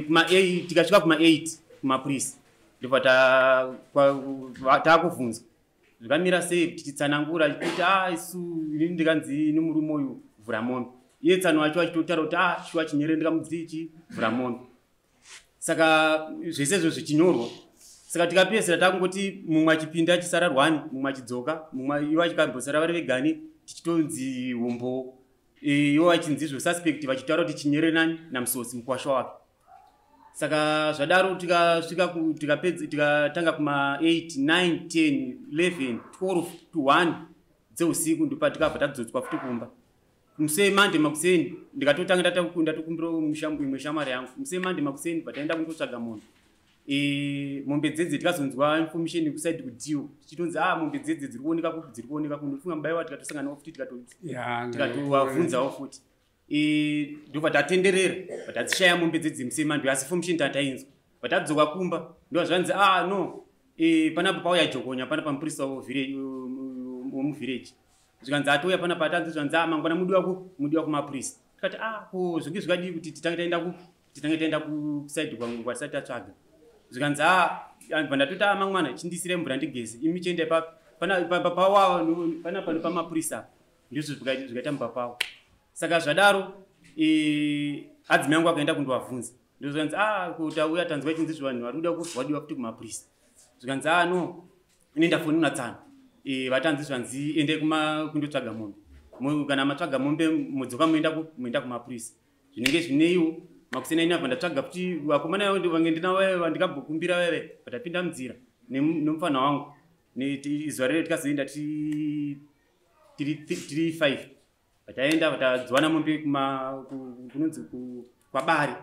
Kuma 8, tikasvika kuma 8 kumapurisa, ndobva taakubvunzwa zvakamira sei, tichitsanangura kuti a isu, inini ndikanzi nemurume uyu vhura mombe, iye tsano wacho achitotaura kuti a shuwa Chinyere ndikamudzichi vhura mombe. Saka zvese izvo zvichinyorwa, saka tikapedzisira takungoti mumwe achipinda achisara rwani, mumwe achidzoka, mumwe ivo achikambosara vari vegani, tichitonzi umbo ivo vachinzi izvo suspect, vachitaura kuti Chinyere nani naMusosi mukwasha wake. Saka zvadaro tikasvika tikapedza, tikatanga kuma 8, 9, 10, 11, 12 to 1 dzeusiku, ndopatikabva tadzotswa futi kumba. Musi Monday makuseni ndikatotanga ndatokumbira imwe shamwari yangu. Musi Monday makuseni bva kundotsvaga munhu, mombe dzedze tikazonzwa information kuside kudiwo, tichitonzi a mombe dzedze dziri kuoneka kupi, dziri kuoneka kuno. Funga mubaiwa, tikatosanganawo futi, tikatowabvunzawo futi. Ndobva tatenderera, bva tadzishaya mombe dzedze musi Monday, asi information tatainzwa. Bva tadzoka kumba, ndobva zvanzi a no, panapo pauya Jokonya panapa, mupurisa womuvillage, zvikanzi atouya panapa, atanzi zvanzi a mangwana mudiwa kumapurisa. Tikati a ko zvinge zvikadii kuti titange taenda ku titange taenda kuside kwangu kwatisati tatsvaga? Zvikanzi a bva ndatoti a mangwana chindisire mvura ndigeze, imi chiendai pawawa panapa nepamapurisa apa. Ndizvo zvikaita mumba pavo. Saka zvadaro adzimai angu akaenda kundovabvunza, ndozvanzi a kuti auya tanzwa chinzi vanhu vari kuda wadiwa futi kumapurisa. Zvikanzi a no, ine ndafonera tsano, vatanzi zvanzi endai kundotsvaga mombe. Kana matsvaga mombe modzoka, moenda kumapurisa, zvinenge zvineiwo. Makuseni aina bva ndatsvaga futi vakomana vange ndinavo, ndikambokumbira veve, vatapinda munzira nemufana wangu. Zuva rero tikazoenda tiri 5, vataenda vatadziwana mombe kunonzi kwabari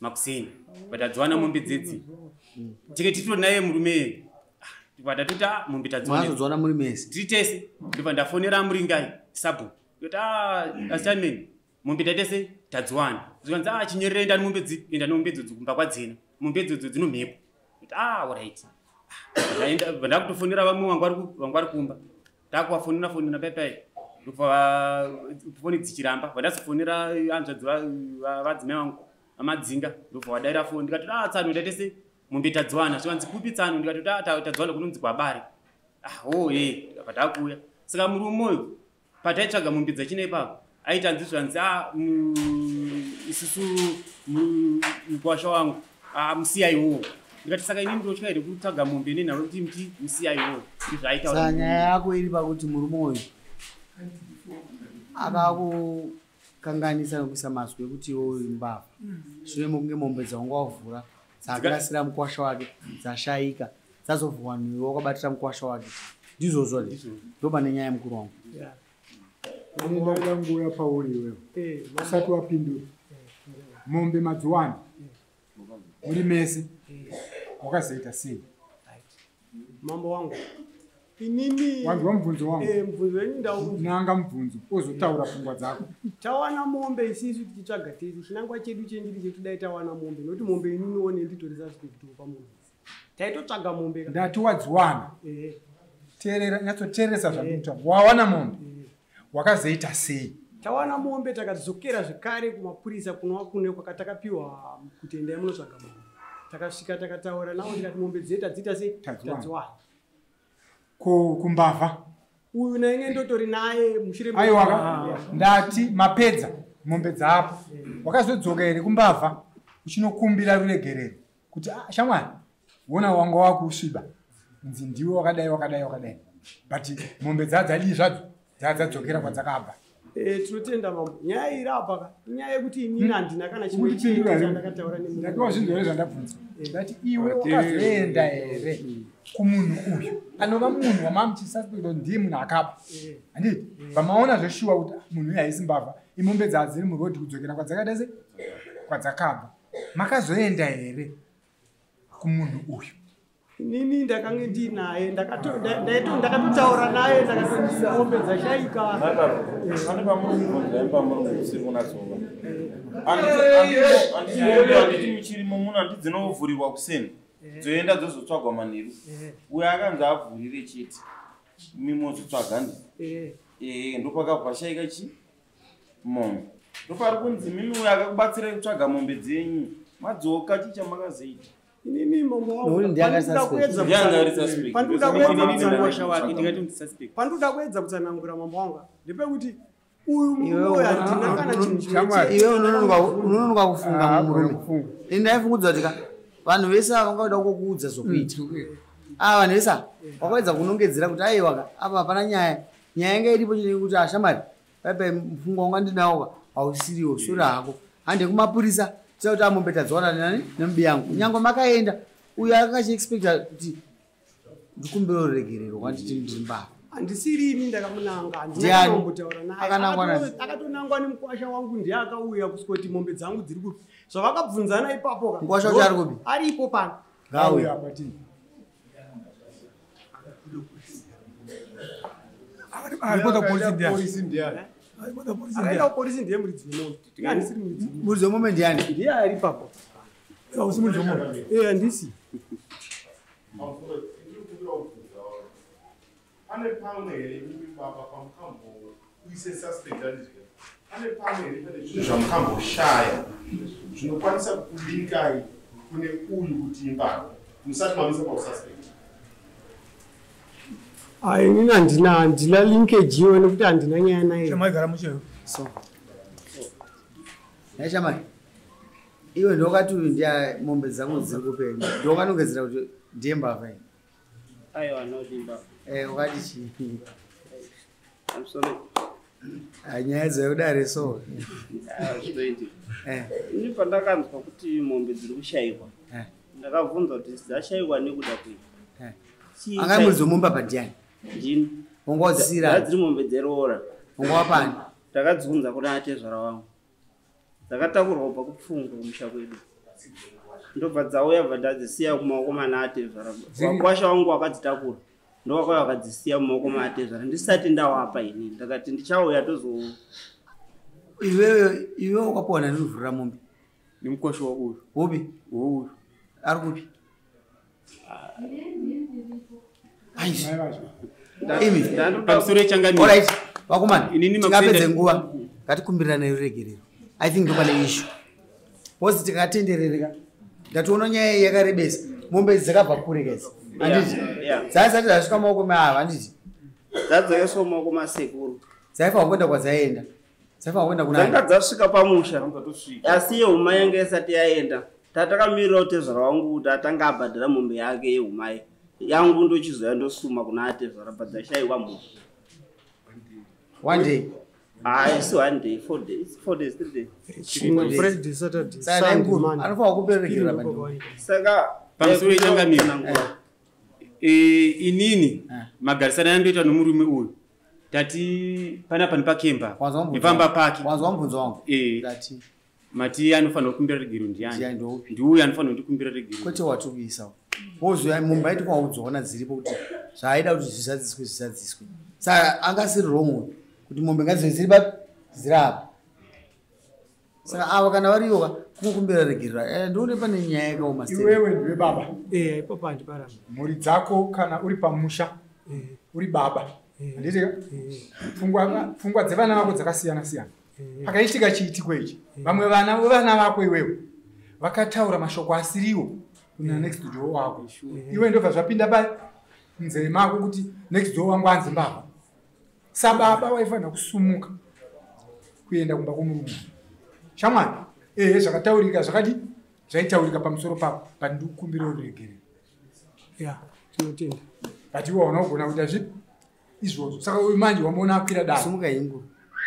makuseni, vatadziwana mombe dzedzi, tike titori naye murume, vatatoti a mombe tadziwana. Mwazodziwana muri mese? Tiri tese. Ndobva ndafonera Muringai sabhuku, ndoti a assignment mombe taitese tadziwana. Zvikanzi a Chinyerere, enda nemombe enda nemombe idzodzo kumba kwadzena, mombe idzodzo dzino mhepo. Ndoti a alright. Ndakutofonera vamwe vangu vari kumba, takuvafonera fonera paipai, ndobva foni dzichiramba. Vandazofonera hanzvadzi vadzimai vangu vamadzinga, ndobva vadaira foni. Ndikati a tsano ndaitese mombe tadziwana. Zvikanzi kupi tsano? Ndikati a tadziwana kunonzi kwabari. Ah oh e ndikabva takuuya. Saka murume uyu pataitsvaga mombe dzachina ipapo aitanzi zvanzi a isusu mukwasha wangu a musiyaiwowo. Ndikati saka inini ndotya here kutsvaga mombe nenhau kuti muti musiyaiwowo? Ndizvaaitaura. Saka nyaya yako iri pakuti murume uyu akakukanganisa nekuisa mazwi ekuti iwe uri mbavha, shure mekunge mombe dzawanga wavhura dzakarasira mukwasha wake dzashayika, dzazovhurwa newe wakabatira mukwasha wake. Ndizvozvo here? Ndo pane nyaya yemukuru wangu. Ini ndaida nguya pauri iwewe usati wapindura. Mombe madziwana muri mese, wakazoita sei? Mambo wangu, inini Wanzwa mubvunzo wangu? Mubvunzo wenyu ndaunzwa. Nanga mubvunzo, ozotaura pfungwa dzako. Tawana mombe isisu tichitsvaga tese, chinangwa chedu chendiri chekuti dai tawana mombe, nokuti mombe inini one nditori suspect pamombe, taitotsvaga mombe ka. Ndati wadziwana. Teerera, nyatsoteeresa zvandinotaura. Wawana mombe, wakazoita sei? Tawana mombe, takadzokera zvekare kumapurisa kunova kune kwakatakapiwa kuti endai munotsvaga mombe. Takasvika, takataura navo, tikati mombe dzedu tadziita sei? Tadziwana. Tadziwana. Ko kumbavha? Uyu nainge ndotori naye mushure Aiwa, ndati mapedza mombe dzapo, wakazodzoka here kumbavha uchinokumbira ruregerero kuti "Ah, shamwari, wona wanga wakusviba nzi ndiwe wakadai wakadai wakadai, but mombe dzadzadii zvadzo dzadzadzokera kwadzakabva"? Tinotenda mambo. Nyaya iri apa ka inyaya yekuti inini handina kana chimwe Ukundipindura chete here? chandakataura nemunhu. Ndati wazvinzwa here zvandabvunza? Ndati iwe wakazoenda here kumunhu uyu anova munhu wamamuchisuspecta kuti ndiye munhu akaba, handiti? Vamaona zveshuwa kuti ah, munhu uyu haisi mbavha, imombe dzadziri murodhi kudzokera kwadzakaita se kwadzakabva. Makazoenda here kumunhu uyu? Inini ndakange ndinaye, ndakatotaura naye, ndakatoti mombe dzashaika. Pane pamuri kubvunza imi, pamuri kusiri kunatsova. Handiti muchirimo muno? Handi dzinovhurirwa kuseni, dzoenda dzozotsvagwa manheru? Uyo akanzi avhurire chete, imi mozotsvaga, ndi ee ndopakabva shaika chi mombe. Ndopari kunzi mimi uyo akakubatsirai kutsvaga mombe dzenyu. Madzoka chicha makazoita. Inini mambo wangu. Nokuti ndiye anga suspect. Ndiye anga ari suspect. Pandikuda Inini kuedza Inini kutsanangura. mukwasha wake ndingati ndi suspect. Pandikuda kuedza kutsanangura mambo wangu. Ndepekuti uyu Iwe murume uyu handina kana chinhu chimwe Shamwari. chete. Iwe unononoka kufunga Ah, murume. kufunga. Ini ndaifungudza kuti ka vanhu vese ava vangauda kukuudza zvokuita. Ava vanhu vese ava wakaedza kunongedzera kuti aiwa ka apa hapana nyaya. Nyaya yanga iripo chine kuti ashamari paipai mufungo wanga ndinawo ka hausiriwo sure hako. Hande kumapurisa tisa kuti amombe tadzowana nani nemubi yangu. Nyangwe makaenda uyu akachiexpecta kuti ndikumbire ruregerero kwanditi ndiri mbavha. Handisiri ini ndakamunanga, handina Ndiani? kana kumbotaura naye. Akanangwa nani? Akatonangwa nemukwasha wangu ndiye akauya kusvika kuti mombe dzangu dziri kupi. Zvavakabvunzana ipapo ka. Mukwasha wacho ari kupi? Aripo pano. Ngauye. Apa ti. Aripota polisi ndiani? Polisi ndiani? Aripota polisi Akaenda ndiani? kupolisi ndiye muridzi wemombe. Ini handisiri muridzi wemombe. Muridzi wemombe ndiani? Ndiye ari ipapo. Hausi muridzi wemombe. Eh, handisi. Pane pamwe here imi baba pamukamboise suspect andizve pane pamwe here pane zvinhu zvamukamboshaya zvinokwanisa kukulinkai kune uyu kuti imbavha musati mamisa paususpect? Ah, inini handina linkage iyoyo nekuti handina nyaya naye. Shamwari gara musheyo. So. Nhai shamwari. Iwe ndokati uyu ndiye mombe dzangu dziri kupi? Ndokanongedzera kuti ndiye mbavha iyi. Aiwa, no dimba. Eh, wakati chii? I'm sorry. Ah, nyaya dzekudare so. Ah, zvinoitika. Eh, Ini pandakanzwa kuti mombe dziri kushayikwa, ndakabvunza kuti dzashayikwa nekuda kwei. Chii Anga muridzi wemombe apa ndiani? Ndini. Wanga wadzisiyira? Dziri mombe dzeroora. Wanga wapani? Ndakadziunza kuna atezvara wangu. Dzakatakurwa kubva kupfungwa kumusha kwedu. Ndobva dzauya bva ndadzisiya mumaoko mana atezvara. Wakwasha wangu wakadzitakura. Ndowakauya wakadzisiya mumaoko maatezvara. Ndisati ndawapa inini. Ndakati ndichauya tozo. Iwewe iwewe wakapiwa nani kuvhurira mombe? Nemukwasha wauyu. Upi? Wouyu. Ari kupi? Aish. Mai vacho. Imi. Pamusoro yechangamire. Alright. Vakomana, Inini tingapedze makusenda- nguva. Ngatikumbirane ruregerero. I think ndopane issue. Because tikatenderereka. Ndatoona nyaya iyi yakarebesa. Mombe idzi dzakabva kure guys. Handiti? Yeah. Dzasati dzasvika mumaoko meava, handiti? Dzadzokereswa mumaoko masekuru. Dzaifanira kuenda kwadzaenda. Dzaifanira kuenda kuna Dzanga dzasvika pamusha. Dzatosvika. Asi yehuma yanga isati yaenda. Tatakamirira tezvara wangu kuti atanga abhadhara mombe yake yehumai. Yangu ndochizoya ndosuma kuna atezvara but dzashayikwa mombe. One day. Ah, isi one day, 4 days, 4 days, 3 days. Friday, Saturday, Saka Sunday, mukuru Monday. anofanira kuperekerera pandiwo. Saka Pamusoro yechangamire. Tsanangura. Inini magarisano andoita nomurume uyu. Tati panapa nepakemba. Wanzwa mubvunzo Nepamba wangu. pake. Wanzwa mubvunzo wangu. Ndati Mati anofanira kukumbira regero ndiani? Ndiani ndoupi? Ndiuyu anofanira kundikumbira regero. Kwete watikuisa. Wozoya mumba iti kwaudzoona dziripo kuti zvaaida kuti zvisadziswe zvisadziswe. Saka angasiri wrong uyu kuti mombe ngadzive dziri papi dziri apa. Saka ava kana variyo ka kungokumbira regerero. Eh, ndione pane nyaya yakaoma stereki. Iwewe ndiwe baba. Eh, ipapo handiparamba. Mhuri dzako kana uri pamusha uri baba. Handiti ka? Pfungwa dzevana vako dzakasiyana siyana. Pakaitika chiitiko ichi, vamwe vana vevana vako iwewe vakataura mashoko asiriwo kuna next door wako. Iwe ndobva zvapinda pa munzeve mako kuti next door wangu anzi mbavha. Sababa waifanira kusumuka kuenda kumba kwomurume. Shamwari, ehe zvakataurika zvakadi zvaitaurika pamusoro pako, but ndikukumbira ruregerero. Yeah, tinotenda. But iwe hauna kugona kuita zvipi izvozvo. Saka uyu manje wamuona akwira dare. Sumuka ingu.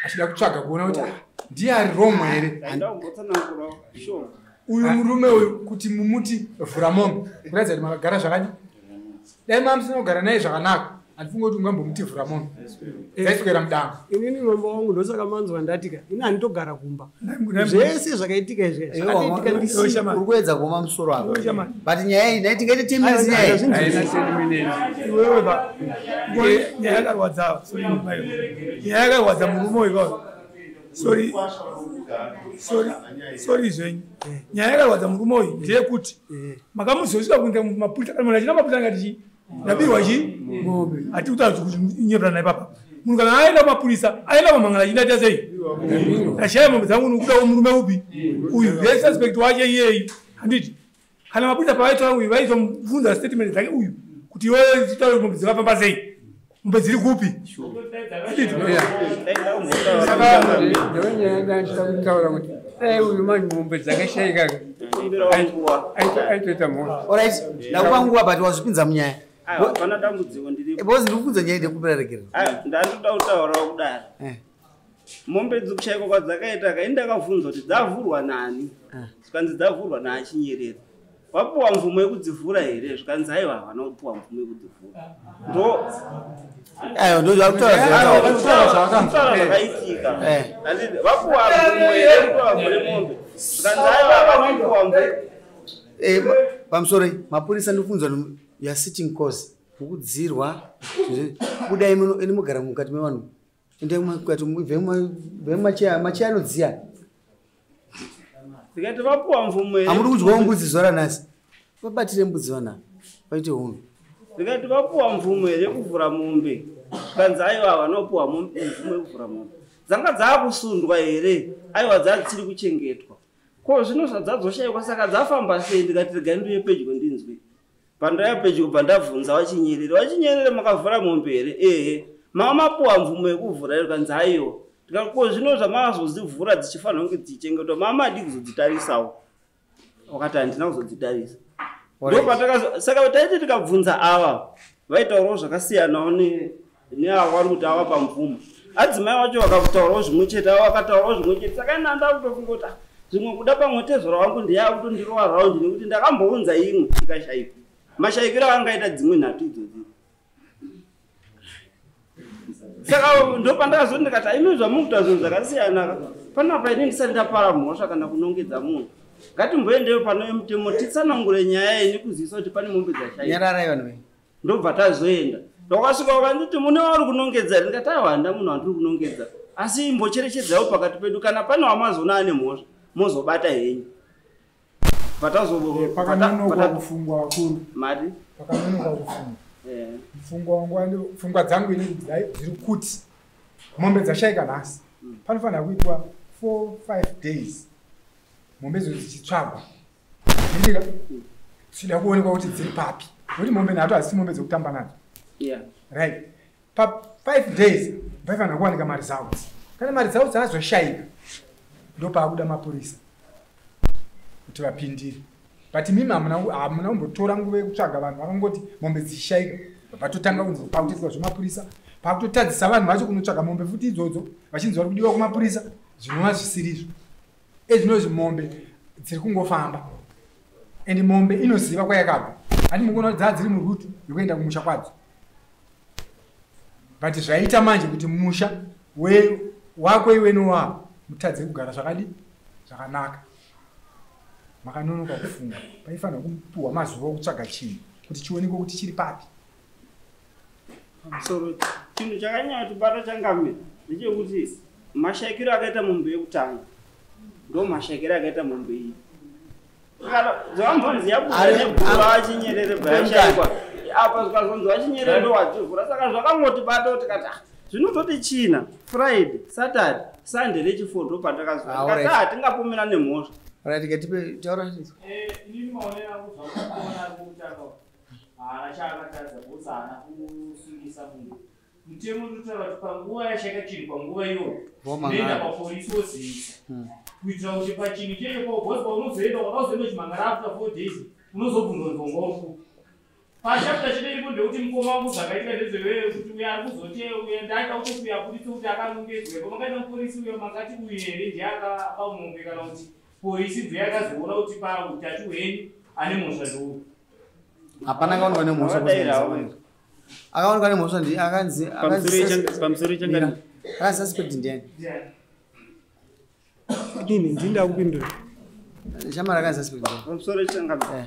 Achida kutsvaga kuona kuti ndiye ari wrong here. Ndaida kumbotsanangura sure. Uyu murume uyu kuti mumuti vhura mombe kuratidza kuti makagara zvakadi. Dai manga musina kugara naye zvakanaka, handifungi kuti ungambomuti vhura mombe. Dzaiswera mudanga. Inini mambo wangu ndosaka manzwa ndatika. Ini handitogara kumba. Zvese zvakaitika izvi Iwe zvakaitika ndisipo. uri kuedza kuoma musoro apa. Iwe shamani. But nyaya iyi nhai tingaite 10 minutes nyaya iyi. Haina 10 minutes. Iwewe ba. Nyaya yakarwadza. Sorry mai. Nyaya yakarwadza murume uyu ka. Sorry. Sorry. Sorry zvenyu. Nyaya yakarwadza murume uyu ndeyekuti makamuzosvika kuenda mumapurisa kana munhu achina mapurisa angati chii? Ndabirwa chii? Hatiri kutaura kuti kunyeperana ipapa. Munhu kana aenda kumapurisa, aenda kumamhangara achindaita sei? Ndashaya mombe dzangu nokuda murume upi? Uyu ye suspect wache iyeyi. Handiti? Kana mapurisa pavaitora uyu vaizomubvunza statement dzake uyu kuti iwewe titaure mombe dzakafamba sei? Mombe dziri kupi? Handiti? Saka ndonyaya ndachida kutaura kuti dai uyu manje mombe dzakashaika aitoita mhosva. Alright, ndakupa nguva but wazvipinza munyaya. Hapana dambudziko ndiripo. Because ndikubvunza nyaya ndekupira regerero. Ndandoda kutaurawo kudaro. Mombe dzikushaikwa kwadzakaita ka, ini ndakabvunza kuti dzavhurwa nani? Zvikanzi dzavhurwa naaChinyerere. Wapuwa mvumo yekudzivhura here? Zvikanzi aiwa havana kupuwa mvumo yekudzivhura. Ndo Ayo ndo zvakutaura zvakaitika. Vapuwa mvumo here kuti vavhure mombe? Zvikanzi aiwa havana kupuwa mvumo. Pamusoro mapurisa ndikubvunza you are sitting course mukudzirwa budai muno eni mugara mukati mevanhu. Endai mukati ibvai mumacheya, macheya anodziya. Ndikati vapuwa mvumo here? Hamuri kudyawo mbudzi zuva ranhasi. Vabatire mbudzi vana vaite hunhu. Ndikati vapuwa mvumo here kuvhura mombe? Zvikanzi aiwa havana kupuwa mvumo yekuvhura mombe. Dzanga dzaakusundwa here? Aiwa dzachiri kuchengetwa. Ko zvino zvadzadzoshayikwa saka dzafamba sei? Ndikati regai ndiuye pedyo ndinzwe. Pandauya pedyo bva ndabvunza vaChinyerere. VaChinyerere makavhura mombe here? Ehe. Mava mapuwa mvumo yekuvhura here? Zvikanzi aiwa. Ndikati ko zvino zvamazozivhura dzichifanira kunge dzichichengetwa mava madii kuzodzitarisawo? Wakati handina kuzodzitarisa. Saka taiti tikabvunza ava vaitaurawo zvakasiyanawo neavo vari kuti ava pamvumo. Adzimai vacho vakataurawo zvimwe chete, ava vakataurawo zvimwe chete. Saka ini ndanda kutofunga kuti zvimwe kuda pamwe tezvara wangu ndiyakutondirova raundi nekuti ndakambounza imwe ikashaikwa. Mashaikiro angaita dzimwe nhatu idzodzi. Saka ndopandakazoti ndikati imi zvamukuita zvinhu zvakasiyana. Panapa ini ndisati ndapara mhosva kana kunongedza munhu. Ngatimboendeyo pano mutemo titsanangure nyaya iyi nekuzivisa kuti pane mombe dzashaikwa. Nyararai vanhu venyu. Ndobva tazoenda. Ndakasvika vakanditi mune wauri kunongedza here? Ndikati aiwa handina munhu wandiri kunongedza. Asi imbocherechedzawo pakati pedu kana pane wamazoona ane mhosva mozobata henyu. Pakanonoka kufungwa vakuru. Mari? Pakanonoka kufungwa. Mfungwa wangu pfungwa dzangu ini dziri kuti mombe dzashaika nhasi. Panofanira kuitwa 4-5 days. Mombe idzo dzichitsvagwa. Ndika dzichida kuonekwa kuti dziri papi. Nokuti mombe nhatu hadzisi mombe dzekutamba nadzo. Yeah. Right. Pa 5 days vaifanira kuwanika maresults. Kana maresults azoshaika ndopaakuda mapurisa kuti vapindire. But mimi hamuna kumbotora nguva yekutsvaga vanhu vakangoti mombe dzichishaika. Vatotanga kunzi pakutoitwa zvemapurisa, pakutotadzisa vanhu vacho kunotsvaga mombe futi idzodzo vachinzi vari kudiwa kumapurisa, zvinova zvisirizvo. Ezvinozvi mombe dziri kungofamba. And mombe inoziva kwayakabva. Handi mukuona kuti dzaa dziri murutu yekuenda kumusha kwadzo. But zvaita manje kuti musha wako iwe nowavo mutadze kugara zvakadi zvakanaka. Makanonoka kufunga. Paifanira kupuwa mazuva okutsvaga chinhu kuti chionekwe kuti chiri papi. Pamusoro chinhu chakanyanya kutibata changamire ndechekuti mashaikiro akaita mombe yekutanga ndo mashaikiro akaita mombe iyi. Zvakambonzi yabuda nebhuru vaChinyerere bva yashaikwa. Apa zvikazonzi vaChinyerere ndo wadzivhura. Saka zvakangotibata kuti kati zvinototi China, Friday, Saturday, Sunday rechifour ndo patakazwa. Tikati hatingapomera nemhosva. Alright, ngatipe taura. Inini maonero angu zvakuona kutanga haana chaakatadza because haana kusungisa munhu. Mutemo unotaura kuti panguva yashaika chinhu panguva iyoyo unoenda papolisi wozivisa kuitira kuti pachinhu checho because paunozoenda wakazoenda uchimhangara after 4 days unozobvunzwa nzonga uri pachapter chete iripo ndekuti mukoma wangu zvakaitika ndezvewewe kuti uyo ari kuzoti uyo ndaida kutoti uyo abuditse kuti akanongedzwa ipo makaita muporisi uyo makati uyu here ndiye akaba mombe kana kuti polisi ndiye akazoona kuti pautatu hwenyu ane mhosva ndouyu. Hapana akaonekwa nemhosva. Akaonekwa nemhosva ndi akanzi pamusoro changani. Akanzi suspect ndiani? Ndini ndinda kupindura. Shamara akanzi suspect ndiani? Pamusoro changani.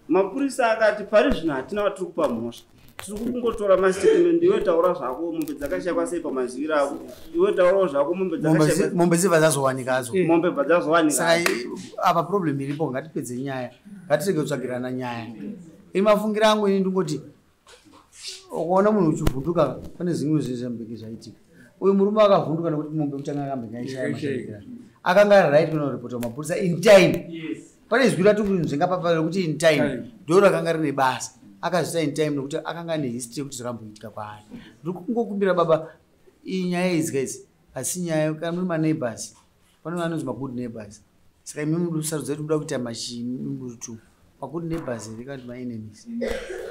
Mapurisa akati pari zvino hatina vatiri kupa mhosva. Tiri kungotora mastatement iwe taura zvako mombe dzakashayikwa sei pamaziviro ako. Iwe taurawo zvako mombe dzakashayikwa. Mombe dzibva dzazowanika hadzo. Mombe bva dzazowanika. Saka apa problem iripo ngatipedze nyaya. Ngatirege kutsvagirana nyaya. Ini mafungira angu ini ndingoti Ukaona munhu uchivhunduka pane zvimwe zvinhu zvambenge zvaitika. Uyu murume akavhunduka nekuti mombe kutanga akambenge aishaya mashandikirano. Akanga ari right kunoripota kumapurisa in time. Pane zwi rati kunzvenga papa rekuti in time ndo rakanga rine basa. Akazviita in time nekuti akanga ane history yekuti zvakamboitika kwaari. Ndiri kungokumbira baba, iyi nyaya idzi guys, asi nyaya kana muri maneighbors, pane vanonzi magood neighbors. Saka imi muri kusarudza kuti muda kuita machimurutu magood neighbors here kana kuti maenemies?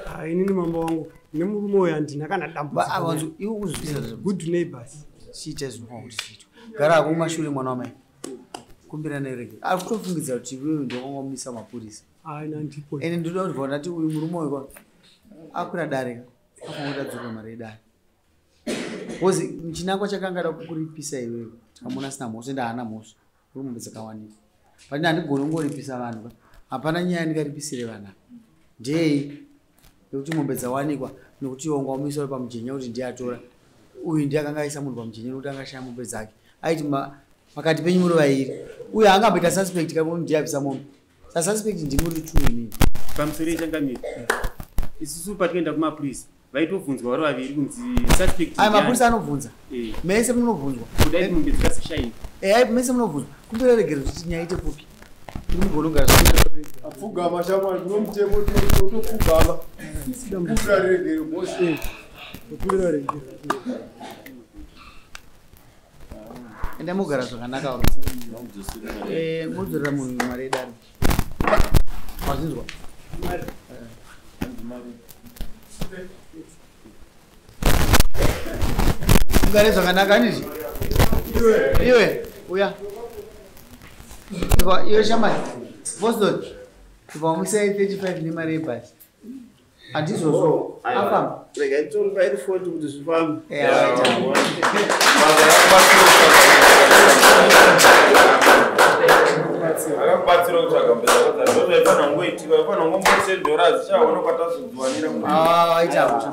Ah, inini mambo wangu nemurume uyu handina kana dambudziko. Iwe kuzwisisa good neighbors. Chiita zvinofanira kuti zviitwe. Gara hako kumashure mwana wamai. Kumbira nerege. Ari kutofungidzira kuti iwewe ndowakangomisa mapurisa. Ah, ina ndipo. Ende ndinoda kuti vaona kuti uyu murume uyu akwira dare ka. Afanira kuti adzorwe mari yedare. Because chinangwa chakanga da kukuripisa iwewe. Tikamuona asina mhosva ende haana mhosva. Uri mombe dzakawanikwa. But handigoni kungoripisa vanhu ka. Hapana nyaya ndingaripisire vanhu ava. Ndei yekuti mombe dzawanikwa nekuti iwe wanga wamuisa uri pamujenya kuti ndiye atora. Uyu ndiye akanga aisa munhu pamujenya nekuti anga ashaya mombe dzake. Aiti pakati penyu muri vairi. Uyu haangamboita suspect ka kuti ndiye abvisa mombe. Sa suspect ndimi muri two inini. Pamusoro yechangamire. Isusu patinoenda kumapurisa vaitobvunzwa vari vaviri kunzi suspect. Ayi mapurisa anobvunza. Mese munobvunzwa. Kudai mombe dzikasashayika. Ayi mese munobvunzwa. Kumbira regero kuti nyaya ite kupi. Tiri mugona kugara zvakanaka. Apfugama shamwari kuno mutemo tinotopfugama. Kumbira regero boss. Kumbira regero. Enda mugara zvakanaka uri. Modzorera munhu mari yedare. Mazvinzwa? Mugare zvakanaka handiti? Iwe, uya. Iwe, iwe shamwari. Boston. Kubva wamusai 35 nemari yebhasi. Handizvozvo. Afamba. Rega itomupa iri 40 kuti zvifambe. Akakubatsira kutsvaga mbesa kwadzara. Ndozvaifanira kungoitika, vaifanira kungombosendora dzichaona kwatazodziwanira. Ah, waita hapo.